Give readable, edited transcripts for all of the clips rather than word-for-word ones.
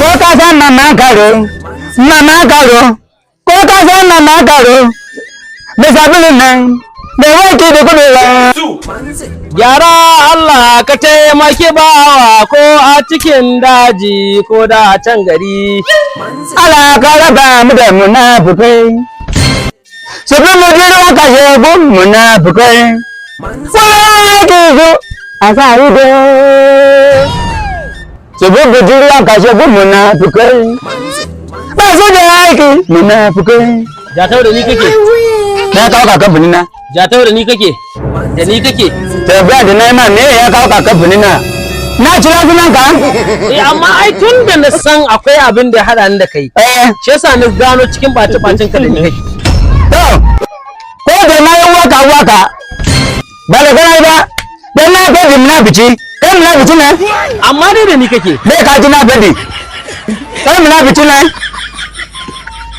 Ko ka san mama karo, mama karo, ko ka san mama karo, mai sabulun nan, mai wanki da kubewa. Gyara Allah ka taimaki bawa ko a cikin daji ko da a can gari. Allah ka raba mu da munafukai. Su bi mu girma kashe gun munafukai. Wala ke zo a sa ido. Su bi mu girma kashe gun munafukai. Ba su da aiki munafukai. Jatau, da ni kake? Na kawo ka kamfani na. Jatau, da ni kake? Da ni kake? Tambaya da na yi ma, me ya kawo ka kamfani na? Na cira sunan ka? Eh, amma ai tun da na san akwai abin da ya haɗa ni da kai. Eh. Shi yasa ni gano cikin ɓace-ɓacen ka da ni kake. To, ko da na yi waka waka, ba da gana ba, don na faɗi munafici, kai munafici ne? Amma dai da ni kake. Me ka ji na faɗi? Kai munafici ne?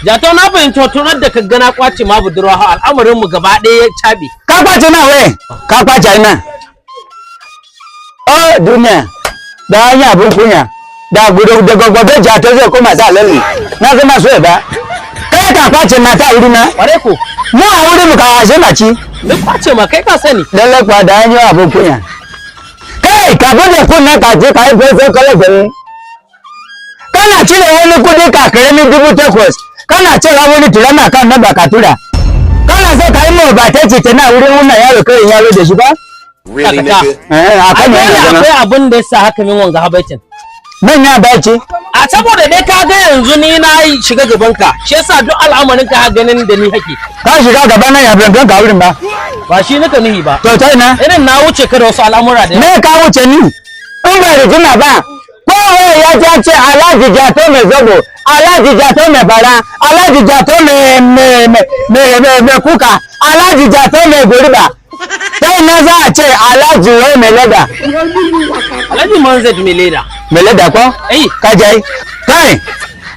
Jatau, na fahimci tunar da ka gana kwace ma budurwa, ha al'amarin mu gaba ɗaya ya caɓe. Ka kwace na wai, ka kwace na. Oh, duniya, da an yi abin kunya, da gudu da gwagwabe Jato zai koma sa lalle, na zama so ba. Kai ka kwace mata wuri na? Ƙware ko. Mu a wuri mu ka ashe maci. Ni kwace ma, kai ka sani. Lallai kuwa da an yi abin kunya. Kai ka bude kunnen ka je ka yi fefe kala gari. Kana cire wani kudi ka karami 8,000, kana cewa wani tura ma kan nan ba ka tura. Kana so ka yi mu ba ta ce na wurin wannan yaro kai yaro da shi ba? Really, Dakata. nigga? Eh, a Ai kan dole yana zama. akwai abin da yasa haka min wanga habaitin. Manya ba ce. A saboda dai ka ga yanzu ni na yi shiga gaban ka, shi yasa duk al'amarin ka ganin da ni hake. Ka shiga gaban nan ya ban ka wurin ba. Ba shi nika nuhi ba. To ta ina? Irin na wuce ka da wasu al'amura da yawa. Me ka wuce ni? In ba rigima ba. Kowa ya ji ce Alhaji Jato mai zobo, Alhaji Jato mai bara, Alhaji Jato mai kuka, Alhaji Jato mai goriba. Ta ina za a ce Alhaji wai mai leda? Alhaji Manzad mai leda. Mai leda ko? Eh. Ka jai. Kai,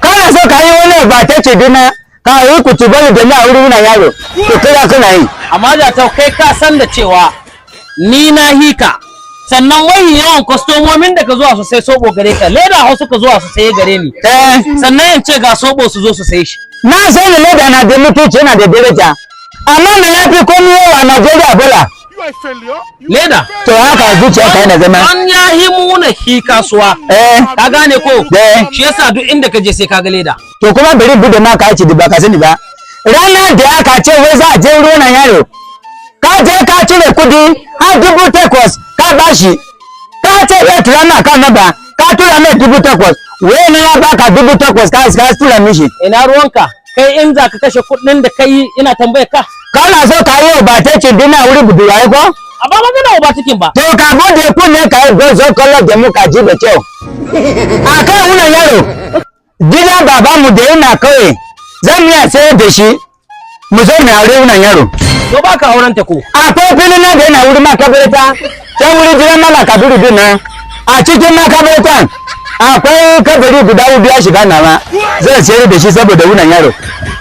kana so ka yi wani ba ta ce dina, ka yi kutubali da ni a wurin wannan yaro. To kira kana yi. Amma Jatau, kai ka san da cewa ni na hika. Sannan wai yawan kwastomomin da ka zuwa su sai sobo gare ka, leda hausa ka zuwa su saye gare ni. Eh. Sannan in ce ga sobo su zo su saye shi. Na sani leda na da mutunci, yana da daraja. Amma me ya fi komai yawa a Najeriya? Bola. Leda. To haka zuciya ka yana zama. An ya hi muna hi kasuwa. Eh. Ka gane ko? Eh. Shi yasa duk inda ka je sai ka ga leda. To kuma bari bude maka aiki da ba ka sani ba. Ranar da aka ce wai za a je ruwan yaro, ka je ka cire kudi har 8,000 ka bashi. Ka ce zai tura ma kan namba, ka tura mai 8,000. Wai ne ya baka 8,000 ka tura mishi? Ina ruwanka? Kai in za ka kashe kuɗin da kai ina tambayar ka? Kana so ka yi obateci dina wuri budurwaye ko? A ba magana ba cikin ba. To ka bude kunne ka yi gozo kallon da muka ji da kyau. A kan wannan yaro, gidan babanmu da yana kauye, zan iya sayar da shi, mu zo mu aure wannan yaro. To baka auren ta ko? Akwai filin nan da yana wurin makabarta, can wurin gidan Mala Kabiru din nan, a cikin makabartan akwai kabari guda hudu ya shiga nawa, zan sayar da shi saboda wannan yaro.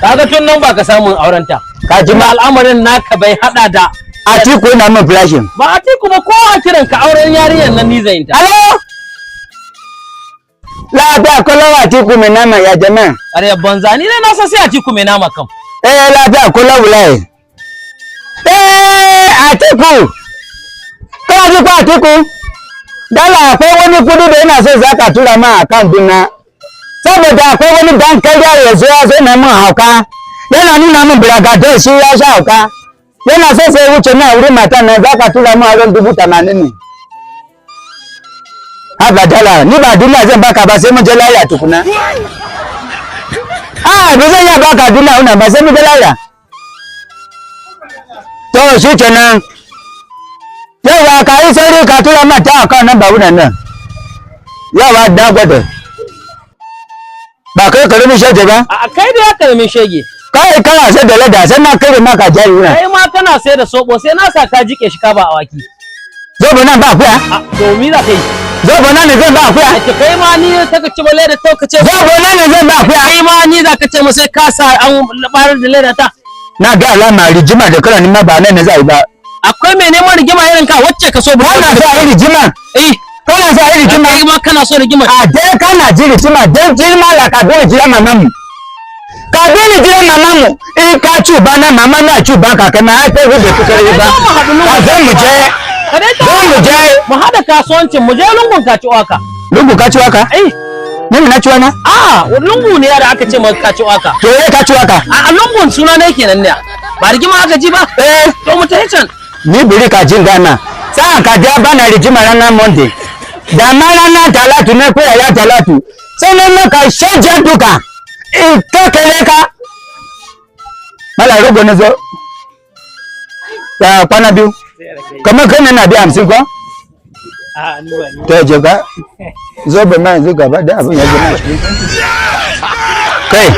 Kaga tun nan baka samun auren ta. Ka ji Kuma ma al'amarin naka bai hada da a tiku yana min flashing. Ba a ti kuma ko a kiran ka auren yarinyar nan ni zan ta. Alo? Lafiya kullum, Atiku mai nama, ya jama'a. Are banza, ni ne na san sai a ti mai nama kam. Eh, lafiya kullum wulaye. Eh, Atiku! Kana ji ko, Atiku? Dala akwai wani kudi da yana so za ka tura ma a kan duna. Saboda akwai wani dan karya ya zo ya zo na min hauka. Yana nuna min biragador shi ya sha hauka. Yana so sai wuce na wurin matan nan, za ka tura ma wajen 80,000 ne. Haba dala, ni ba duniya zan baka ba, sai mun je laya tukuna. Ah, ba zan iya baka duniya wannan ba, sai mun je laya. To shi kenan. Yawa, ka yi sauri ka tura mata a kan nan ba wunan nan. Yawa, da gwada. Ba kai karamin shege ba? A kai da ya karamin shege. Kai kana sai da lada sai na kare maka jari wunan. Kai ma kana sai da sobo, sai na sa ka jike shi ka ba awaki. Zobo nan ba akuya? A domin za ka yi. Zobo nan ne zan ba akuya? A kai ma ni ta ka ci ba leda ta ka ce. Zobo nan ne zan ba akuya? Kai ma ni za ka ce mu sai ka sa an barar da leda ta. Na ga alama rigima da kana nima ba nan ne za a yi ba. Akwai mai neman rigima irin ka wacce ka so Wannan sa a yi rigima. Eh. Kana so a yi rigima? Kai ma kana so rigima. A dai kana ji rigima don girma la ka bi jira mamamu. Ka bi ni jira mamamu in ka ci uba na mama na ci uba ka kai ma ai kai bai kusa ba. Ka zo mu je. Ka dai Zo mu je. Mu haɗa kasuwancin, mu je lungun kaci waka. Lungu ka ci waka? Ai. Ni na ci wana? A lungu ne da aka ce maka kaci waka. To eh, ka ci waka. A lungun suna ne kenan ne. Ba rigima aka ji ba? Eh. To mu tafi can. Ni biri ka jin gana. Sa'an ka ja bana rigima ranar Monday. Da ma ranar Talatu ne ko yaya Talatu. Sai na maka shajen duka. In ka kare ka. Mala rogo ne zo. Ya kwana biyu. Kamar kai ne na biya 50 ko? To je ka. Zo bai ma yanzu gaba da abin ya gama. Kai.